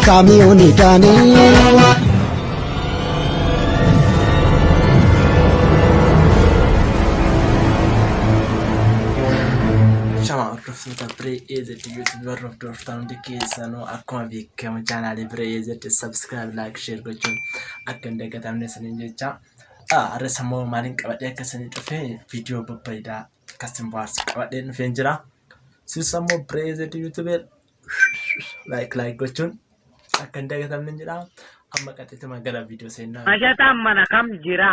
Kaamiyoonii daanii. Shama hordoftoota Biree AZ YouTube warra hordoftan hundi keessanuu akkuma beekamu chaanaalii Biree AZ subscribe, like, share gochuun akka hin dagatamne isiniin jecha. Har'as immoo maaliin qabadhee akka isinii dhufe viidiyoo babbareedaa akka isin bohaarsu qabadhee dhufeen jira. Isinis immoo Biree AZ YouTube like like gochuun akka hin dagatamne jedha. Amma qaxxituma gara viidiyoo seennaa. Mashataan mana kam jira?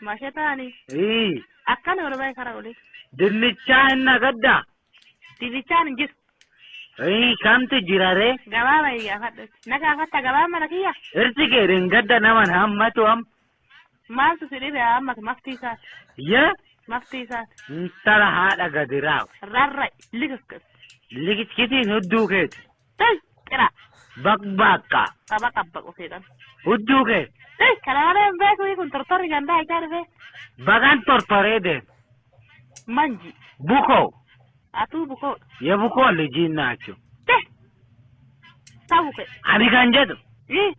Mashataani Ii, akkana ol ba'e karaa olii. Dinnichaa hin nagadda? Dinnichaan hin jiru. Ii, kamtu jira ree? Gabaa bahi gaafadhu. Na gaafatta gabaa mana kiyya? Irsi kee dhingadda naman hammatu am. Maaltu si dhibe hammatu maftii isaati. Yee, Maftii isaati. intala haadha gadiraaw. Rarra'i likiskis. Likiskitiin hudduu keeti. Tay xira. Baqbaaqqa. Qaba qabba qofeedhaan. Hudduu kee. Tay kana malee hin beeku kun tortorri gandaa isaa dhufee. Bagan tortoree deem. Manji. Bukoo. Atuu bukoodha. Yebukoo lijiin naachu. Tay. Ta'u kee. Ani kan jedhu. Ii.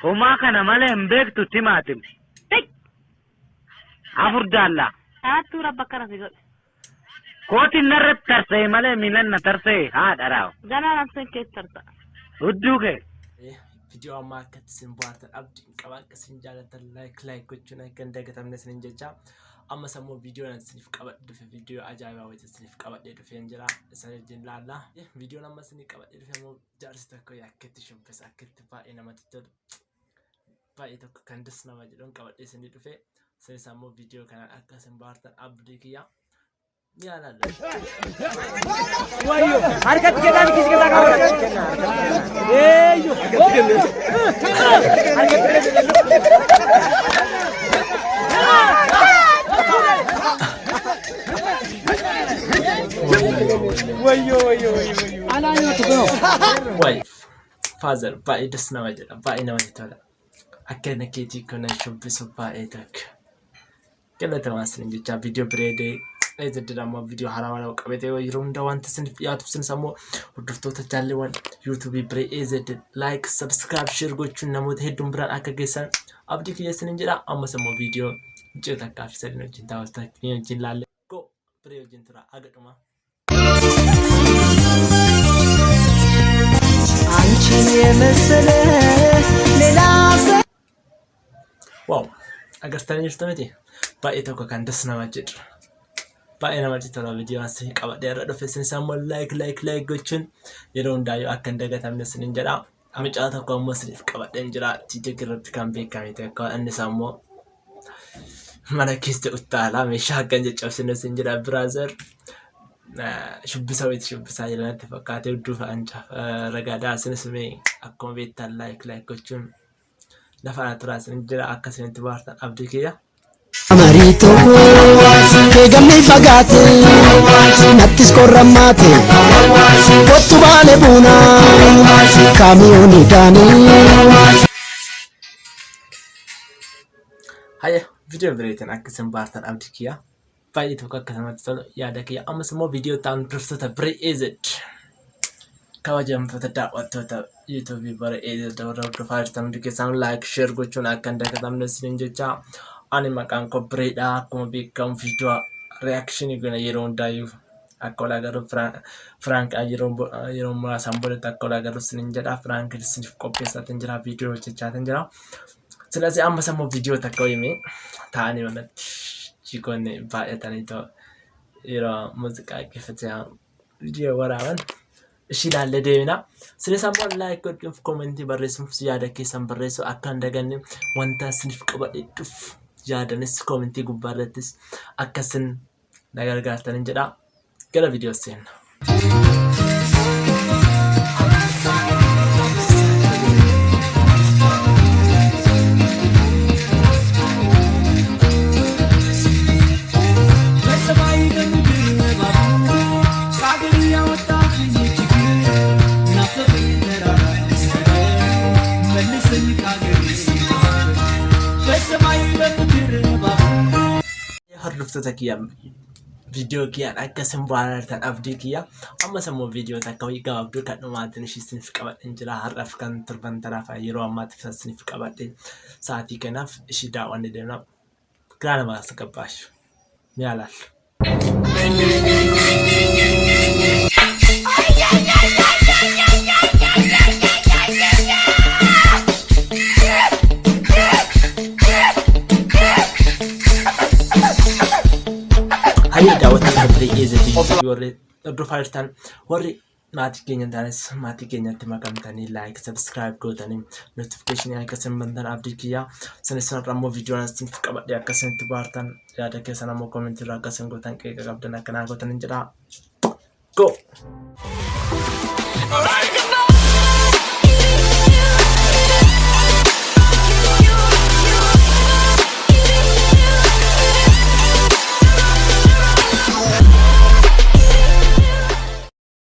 Homaa kana malee hin beektu timaatim. Tay. Afur daallaa. Haattuu rabba akkana si godhe. Kootiin narratti tarsa'e malee miilan na tarsa'e haadha raaw. Ganaa namseen keessa tarsa'a. Hudduu kee. Viidiyoo ammaa akkatti isin bohaartan abdiin qaba akka isin jaallattan like like gochuun akka hin dagatamne isinin jecha. Ammas ammoo viidiyoo nan isiniif qabadhe dhufe viidiyoo ajaa'ibaa wayita isiniif qabadhee dhufeen jira isin wajjin laalla. Viidiyoon amma isiniif qabadhee dhufe ammoo jaarsi tokko akkatti shubbisa akkatti baay'ee namatti tolu baay'ee tokko kan dus nama jedhuun qabadhee isinii dhufe. Isinis ammoo viidiyoo kanaan akka isin bohaartan abdii kiyya. Ni ilaalla. Harkatti kennaa kiisi keessaa kaawwata. Eeyyo. Harkatti kennaa. Wayyo wayyo wayyo wayyo. Anaa nyaatu kunoo. Wife, father, baay'ee das nama jedha, baay'ee namatti tola. Akka inni keetii kana shubbisu baay'ee takka. Galatamaa isin jecha viidiyoo bireedee eezaddira ammoo viidiyoo haaraa waan qabatee yeroo hundaa wanta isiniif dhiyaatu isinis ammoo hordoftoota jaalleewwan yuutuubii biree eezad like subscribe share gochuun namoota hedduun biraan akka geessan abdii kiyya isinin jedha. Ammas ammoo viidiyoo ji'a takkaa fi sadiin wajjin taa'u wajjin laalle go biree wajjin tura haga dhumaa. አንቺን የመሰለ ሌላ ሰው Wow! Agartanii jirtu miti? Baay'ee tokko kan das nama jedhu. Baay'ee namatti tola viidiyoon isin qabadhee irra dhufe isinis ammoo like like like gochuun yeroo hundaayyuu akka hin dagatamne isinin jedha. Mucaa tokko ammoo isiniif qabadheen jira. TikTok irratti kan beekame tokko innis ammoo mana keessa uttaalaa meeshaa akka hin caccabsine isin jedha brother. Shubbisa wayiiti shubbisaa jira natti fakkaatee hudduu fa'aan ragaadhaa isinis mee akkuma beektan like like gochuun lafa ana turaa isin jira akka isinitti bohaartan abdii kiyya. Mariitoo eegamni fagaate nattis qorrammaate kottu baale buuna kaamiyoonii daanii. Haya viidiyoo bireetiin akka isin bohaartan abdii kiyya. Baay'ee tokko akka namatti tolu yaada kiyya. Ammas immoo viidiyoo ta'an dursoota Biree AZ kabajamtoota daawwattoota yuutuubii Biree AZ warra hordofaa jirtan hundi keessan like share gochuun akka hin dagatamne isiniin jecha. Ani maqaan koo Bireedha. Akkuma beekamu viidiyoo reakshinii goona yeroo hundaayyuu akka wal agarru Firaank yeroo muraasaan boodatti akka wal agarru isiniin jedha. Firaank isiniif qopheessaatiin jira viidiyoo hojjechaatiin jira. Silasi ammas ammoo viidiyoo takka wayimee taa'anii manatti chiikoonni baay'atanii too yeroo muuziqaa dhaggeeffachaa viidiyoo waraaban ishii ilaallee deemina. Sinis ammoo like gochuuf koomentii barreessuuf yaada keessan barreessuu akka hin daganne wanta isiniif qabadhe dhufu yaadanis koomentii gubbaa irrattis akka isin na gargaartanin jedha. Gara viidiyoo seenna. በሰማይ በምድር እባቡ ከአገር ያወጣኸኝ ችግር ናፈቀኝ ተራራ መልሰኝ ከአገሬ በሰማይ በምድር እባቡ Hordoftoota kiyya Viidiyoo kiyyaan akka isin bohaartan abdii kiyya. Ammas immoo viidiyoo takka wayii gabaabduu kan dhumaatiin ishii isiniif qabadheen jira. Har'aaf kan torban tanaaf yeroo ammaatti kan isiniif qabadhe sa'aatii kanaaf ishii daawwanne deemna. Giraa namaa as gabbaashu. Mi'a laallu. Hayyee daawwattoota Biree Eezeti warri hordofaa jirtan, warri maatii keenya hin taanes maatii keenyatti makamtanii like, subscribe gootanii notification akka isin bantan abdii kiyya. Isinis har'a immoo viidiyoon isiniif qabadhe akka isinitti bohaartan, yaada keessan ammoo comment irraa akka isin gootan, qeeqa qabdan akka naa gootan hin jedha. Go!